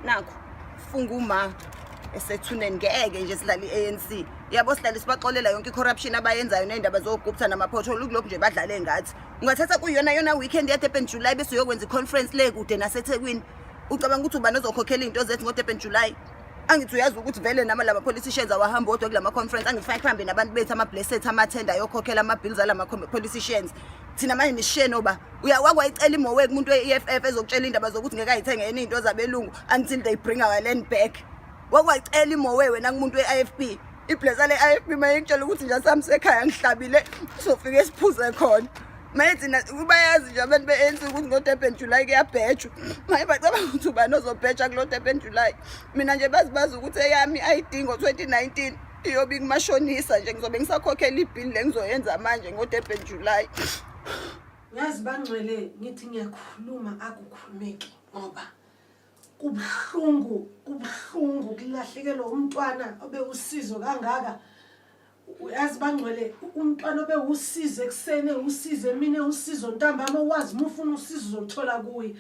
Nakho funga uma esethuneni, ngeke nje sidlale i-ANC. Yabo, sihlale sibaxolela yonke i-corruption abayenzayo ney'ndaba zoGupta nama-pothole, kulokhu nje badlale ngathi. Ungathatha kuyona yona weekend ya-Durban July bese uyokwenza i-conference le kude naseThekwini. Ucabanga ukuthi ubani ozokhokhela iy'nto zethu ngo-Durban July? Angithi uyazi ukuthi vele nama lama politicians awahamba odwa kulama conference. Angithi fanele kuhambe nabantu bethu, ama-blessed, amathenda ayokhokhela ama-bills alama politicians. Thina manje nishiye noba uyawakwayicela imowe kumuntu we-EFF ezokutshela indaba zokuthi ngeke ayithenge yena iy'nto zabelungu until they bring our land back. Wakwayicela imowe wena kumuntu we-IFP, iblesa le-IFP, maye kutshela ukuthi nje sami sekhaya ngihlabile, sofike siphuze khona. Maye thina bayazi nje abantu be-ANC ukuthi ngo-Durban July kuyabhejwa. Maye bacabanga ukuthi ubani ozobheja kulo Durban July? Mina nje bazi bazi ukuthi eyami i-ID ngo-2019 iyobe ikumashonisa nje, ngizobe ngisakhokhela ibhili le ngizoyenza manje ngo-Durban July. Yazi bangcwele, ngithi ngiyakhuluma akukhulumeki ngoba kubuhlungu, kubuhlungu kulahlekelwa umntwana obewusizo kangaka. Uyazi bangcwele, umntwana obewusizo ekuseni, usizo emini, usizo ntambama, wazi uma ufuna usizo uzoluthola kuye.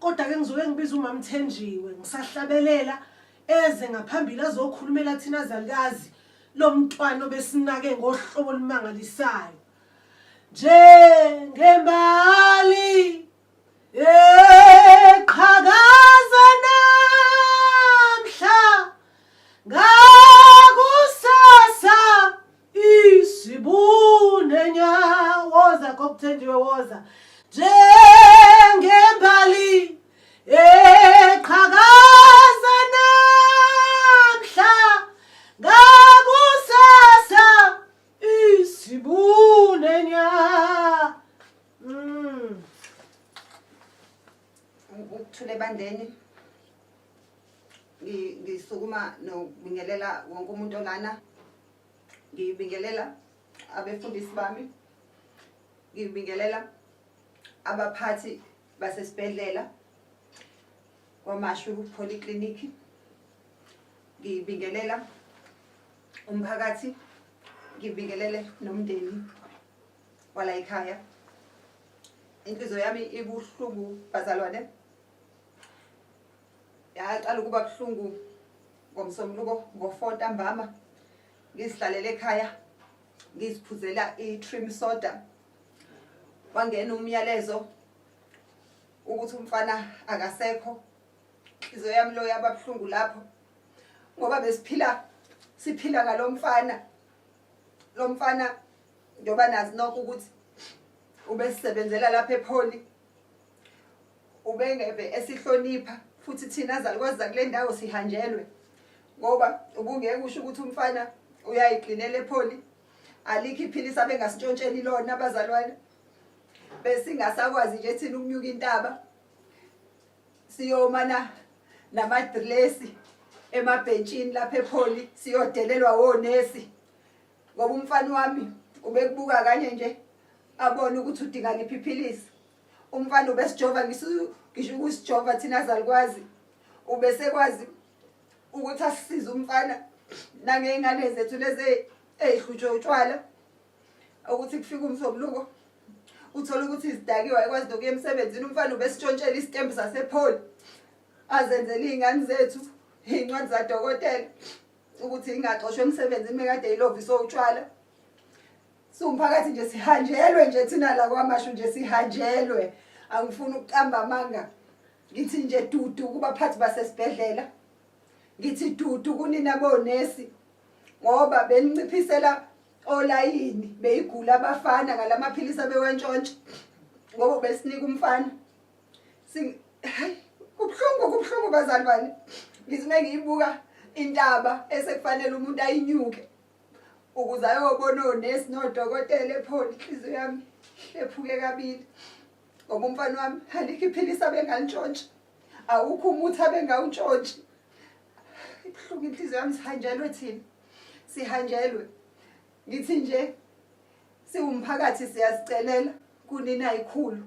Kodwa-ke ngizoke ngibize uMamThenjiwe ngisahlabelela, eze ngaphambili azokhulumela thina zalukazi lo mntwana obesinake ngohlobo olumangalisayo. Njengembali eqhakaza namhla, ngakusasa isibune nya. Woza kokuthenjiwe, woza. Njengembali eqhakaza namhla, ngakusasa isibune nya. Ukuthula ebandleni. Ngisukuma nokubingelela wonke umuntu olana. Ngibingelela abefundisi bami, ngibingelela abaphathi basesibhedlela KwaMashu Polyclinic, ngibingelela umphakathi, ngibingelele nomndeni wala ekhaya. Inhliziyo yami ibuhlungu, bazalwane. Yaqala ukuba buhlungu ngoMsombuluko ngo-4 ntambama, ngizihlalele ekhaya ngiziphuzela i-trim soda, wangena umyalezo ukuthi umfana akasekho. Inhliziyo yami lo yaba buhlungu lapho ngoba besiphila, siphila ngalomfana. Lo mfana, njengoba nazi nonke ukuthi ubesisebenzela lapha ePholi, ubengeve esihlonipha futhi thina zalukwazi zakule ndawo sihanjelwe, ngoba ubungeke usho ukuthi umfana uyayigcinela ePholi, alikho iphilisi abengasitshontsheli lona. Abazalwane, besingasakwazi nje thina ukunyuka intaba siyomana namadrilesi emabhentshini lapha ePholi, siyodelelwa wonesi, ngoba umfana wami ubekubuka kanye nje abone ukuthi udinga liphi iphilisi. Umfana ubesijova, ngisho ukusijova thina zalikwazi, ubesekwazi ukuthi asisize umfana nangey'ngane zethu lezi ey'hlutshwe utshwala, ukuthi kufika uMsombuluko uthole ukuthi izidakiwe, ayikwazi nokuya emsebenzini. Umfana ubesitshontshela isitembu sasePholi, azenzele iy'ngane zethu iy'ncwadi zadokotela ukuthi ingaxoshwa emsebenzini mekade yiloviswe utshwala. Siwumphakathi nje sihanjelwe nje thina la KwaMashu nje, sihanjelwe. Angifuni ukuqamba amanga, ngithi nje dudu kubaphathi basesibhedlela, ngithi dudu kunina bonesi, ngoba beninciphisela olayini beyigula abafana ngalamaphilisi abewantshontsha, ngoba besinika umfana. Hayi, kubuhlungu, kubuhlungu bazalwane. Ngithi uma ngiyibuka intaba esekufanele umuntu ayinyuke ukuze ayobona onesi nodokotela ePholi, inhliziyo yami hlephuke kabili, ngoba umfana wami alikho iphilisi abengalintshontsha, awukho umuthi abengawuntshontshi. Ibuhlungu inhliziyo yami. Sihanjelwe thina, sihanjelwe. Ngithi nje siwumphakathi siyasicelela kunina ikhulu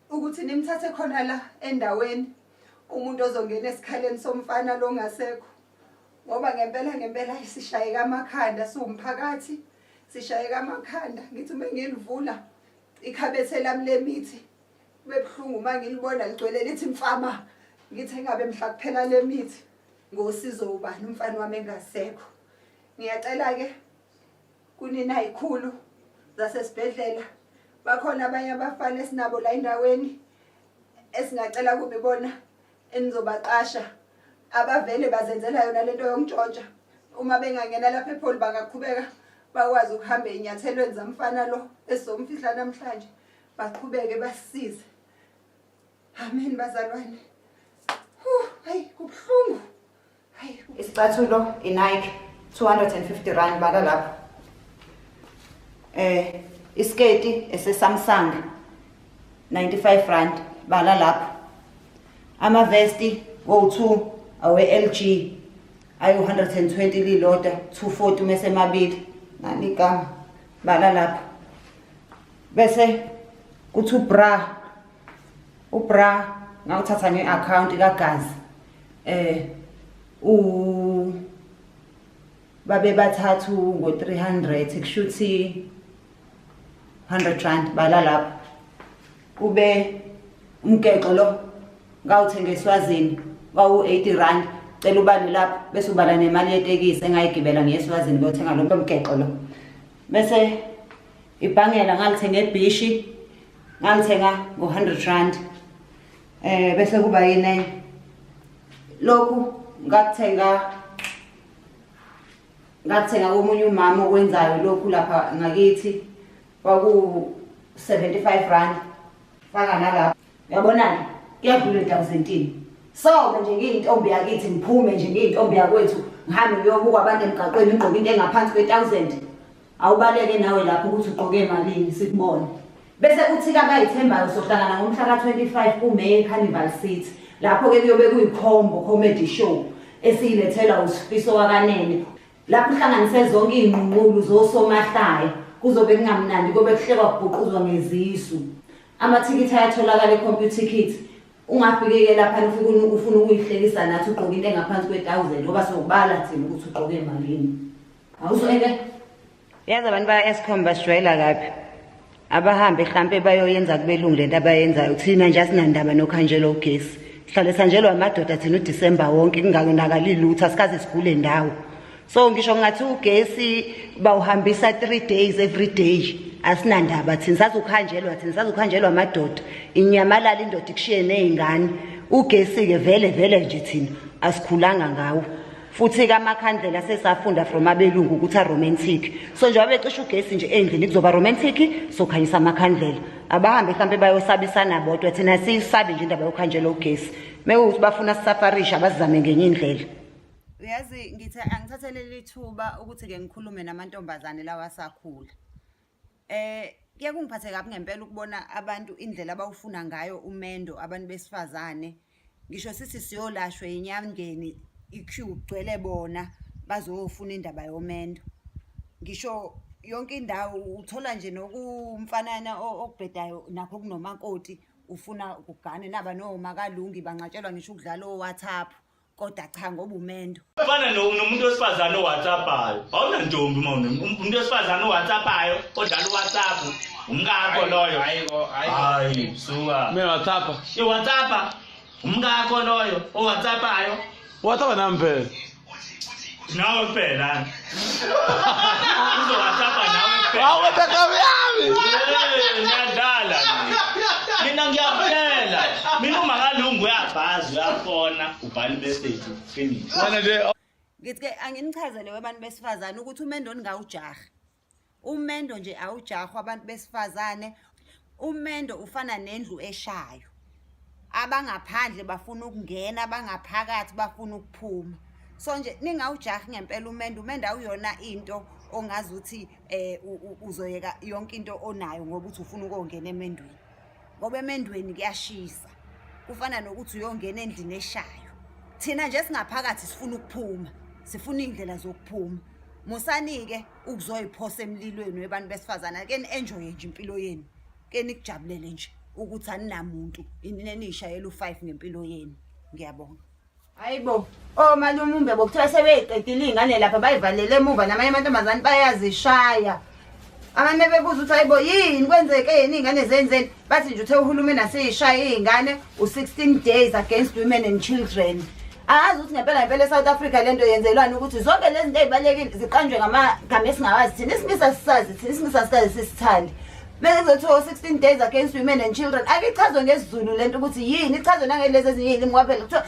ukuthi nimthathe khona la endaweni umuntu ozongena esikhaleni somfana lo ngasekho, ngoba ngempela ngempela sishayeka amakhanda siwumphakathi, sishayeka amakhanda. Ngithi uma ngilivula ikhabethe lami lemithi kube buhlungu uma ngilibona ligcwele lithi mfama. Ngithi engabe mhla kuphela le mithi ngosizo ubani umfana wami engasekho. Ngiyacela-ke kunina yikhulu zasesibhedlela, bakhona abanye abafana esinabo la endaweni esingacela kube bona enizobaqasha abavele bazenzela yona lento yokuntshontsha. Uma bengangena lapha ePholi bangaqhubeka bakwazi ukuhamba ey'nyathelweni zamfana lo esizomfihla namhlanje, baqhubeke basisize. Amen bazalwane. Hayi kubuhlungu. Hayi. Isicathulo iNike 250 rand bala lapho. Isiketi ese Samsung 95 rand bala lapho. Amavesti wo2 awe LG ayu 120 lilodwa 240 mese mabili. Nani igama bala lapho. Bese kuthi ubra ubra ngawuthatha nge-account kaGazi u babe bathathu ngo-300 kushuthi 100 rand bala lapho. Kube umgexo lo ngawuthenga eSwazini wawu-80 rand, cela ubale lapho bese ubala nemali yetekisi engayigibela ngiye eSwazini kuyothenga lo mgexo lo. Bese ibhangela ngalithenga ebhishi ngalithenga ngo-100 rand. Bese kuba yini lokhu ngakuthenga komunye umama okwenzayo lokhu lapha ngakithi kwaku 75 rand faka nalapho. Uyabonani kuyadlula entawuzentini. Soke nje ngiyintombi yakithi ngiphume nje ngiyintombi yakwethu ngihambe ngiyobuka abantu emgaqweni ngigqoke into engaphansi kwe-1000. Awubaleke nawe lapho ukuthi ugqoke malini sikubone. Bese uthi abayithembayo sohlangana ngomhla ka-25 kuMay eCarnival City. Lapho ke kuyobe kuyikhombo comedy show esiyilethela uSifiso wakanene. Lapho uhlanganise zonke iy'nqunqulu zosomahlaya kuzobe kungamnandi kobe kuhlekwa kubhuquzwa ngezisu. Amathikithi ayatholakala e-Computicket. Ungafike-ke lapha ufike ufuna ukuyihlekisa nathi ugqoke into engaphansi kwe-1000 ngoba sokubala thina ukuthi ugqoke malini. Awuzweke? Yazi abantu ba-Eskom basijwayela kabi. Abahambe hlampe bayoyenza kubelungu lento abayenzayo. Thina nje asinandaba nokhanjelwa ugesi. Sihlale sanjelwa amadoda thina uDisemba wonke kungakonakali lutho, asikaze sigule ndawo. So ngisho ngathi ugesi bawuhambisa 3 days every day. Asinandaba thina, sazokuhanjelwa thina, sazokuhanjelwa amadoda. Inyamalala indoda ikushiye nezingane. Ugesi ke vele vele nje thina asikhulanga ngawo. Futhi ke amakhandlela sesafunda from abelungu ukuthi aromantic. So njengoba becisha ugesi nje endlini kuzoba romantic, sokhanyisa amakhandlela. Abahambe mhlambe bayosabisana bodwa, thina siyisabe nje indaba yokhanjelwa ugesi. Mewukuthi bafuna sisafarisha abazame ngenye indlela. Uyazi ngithi angithathe leli thuba ukuthi ke ngikhulume namantombazane lawa asakhula. Kuye kungiphathe kabi ngempela ukubona abantu indlela abawufuna ngayo umendo abantu besifazane. Ngisho sithi siyolashwa enyangeni i-queue kugcwele bona bazofuna indaba yomendo. Ngisho yonke indawo uthola nje nokumfanana okubhedayo nakho kunomakoti ufuna ukugane naba nomakalungi banqatshelwa ngisho ukudlala o-WhatsApp kodwa cha ngoba umendo. Fana nomuntu wesifazane oWhatsAppayo. Awunantombi uma umuntu wesifazane oWhatsAppayo odlala uWhatsApp umkakho loyo. Hayi suka. Mina WhatsApp. I WhatsApp umkakho loyo oWhatsAppayo. WhatsApp nami phela. Nawe phela. Uzo WhatsApp nawe phela. Hawu WhatsApp yami. Ngiyadlala. Mina ngiyakutshela. Mina uma kalungu uyabhaza uyafona ubhala message finish. Wena nje Ngithi ke anginichazele abantu besifazane ukuthi umendo ningawujahi. Umendo nje awujahwa abantu besifazane. Umendo ufana nendlu eshayo. Abangaphandle bafuna ukungena, abangaphakathi bafuna ukuphuma. So nje ningawujahi ngempela umendo. Umendo awuyona into ongazi ukuthi uzoyeka yonke into onayo ngoba uthi ufuna ukongena emendweni. Ngoba emendweni kuyashisa. Kufana nokuthi uyongena endlini eshayo. Thina nje singaphakathi sifuna ukuphuma, sifuna indlela zokuphuma. Musani-ke ukuzoyiphosa emlilweni webantu besifazane. Ake ni-enjoye nje impilo yenu. Ke nikujabulele nje ukuthi aninamuntu, inini eniyishayela u5 ngempilo yenu. Ngiyabonga. Hayibo, omalume umbe bokuthiwa sebeyiqedile iy'ngane lapha bayivalele emuva namanye amantombazane bayazishaya. Abantu bebebuza ukuthi hayibo yini kwenzeke yini iy'ngane zenzeni, bathi nje uthe uhulumeni aseyishaye iy'ngane u-16 days against women and children. Angazi ukuthi ngempela ngempela e-South Africa le nto yenzelwani ukuthi zonke lezi zinto ey'balulekile ziqanjwe ngamagama esingawazi thina. IsiNgisi asisazi thina, isiNgisi asikaze sisithande. Bese kuzothiwa 16 days against women and children. Ake ichazwe ngesiZulu lento ukuthi yini, ichazwe nangelezi ezinye iy'limi ngoba phela kuthiwa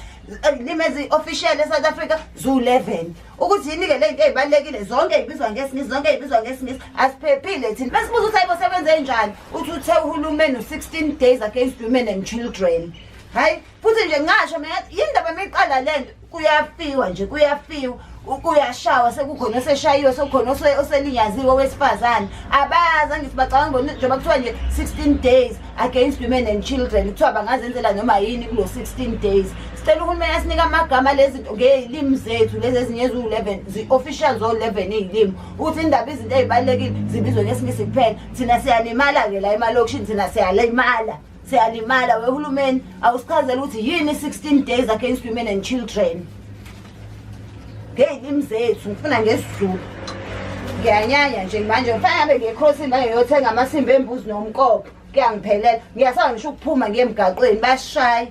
limi ezi-official e-South Africa ziwu-11. Ukuthi yini-ke le nto ey'balulekile zonke y'bizwa ngesiNgisi, zonke y'bizwa ngesiNgisi. Asiphephile thina. Besibuza ukuthi hayibo sebenze njani, uthi uthe uhulumeni u-16 days against women and children. Hhayi futhi nje ngasho mina yini ndaba miqala le nto, kuyafiwa nje, kuyafiwa, kuyashawa, sekukhona oseshayiwe, sekukhona oselinyaziwe owesifazane. Abazi angithi bacabanga bona njengoba kuthiwa nje 16 days against women and children, kuthiwa bangazenzela noma yini kulo 16 days. Sicela uhulumeni asinike amagama lezi zinto ngey'limi zethu lezi ezinye eziwu-11, zi-official zo-11 iy'limi, ukuthi indaba izinto ey'balulekile zibizwe ngesiNgisi kuphela. Thina siyalimala-ke la emalokishini, thina siyalimala, siyalimala. Wehulumeni awusichazele ukuthi yini 16 days against women and children ngey'limi zethu. Ngifuna ngesiZulu. Ngiyanyanya nje manje, ngifana ngabe ngiye-crossini manje ngiyothenga amasimba embuzi nomkopho, kuyangiphelela. Ngiyasaba ngisho ukuphuma ngiye emgaqweni, bayasishaya.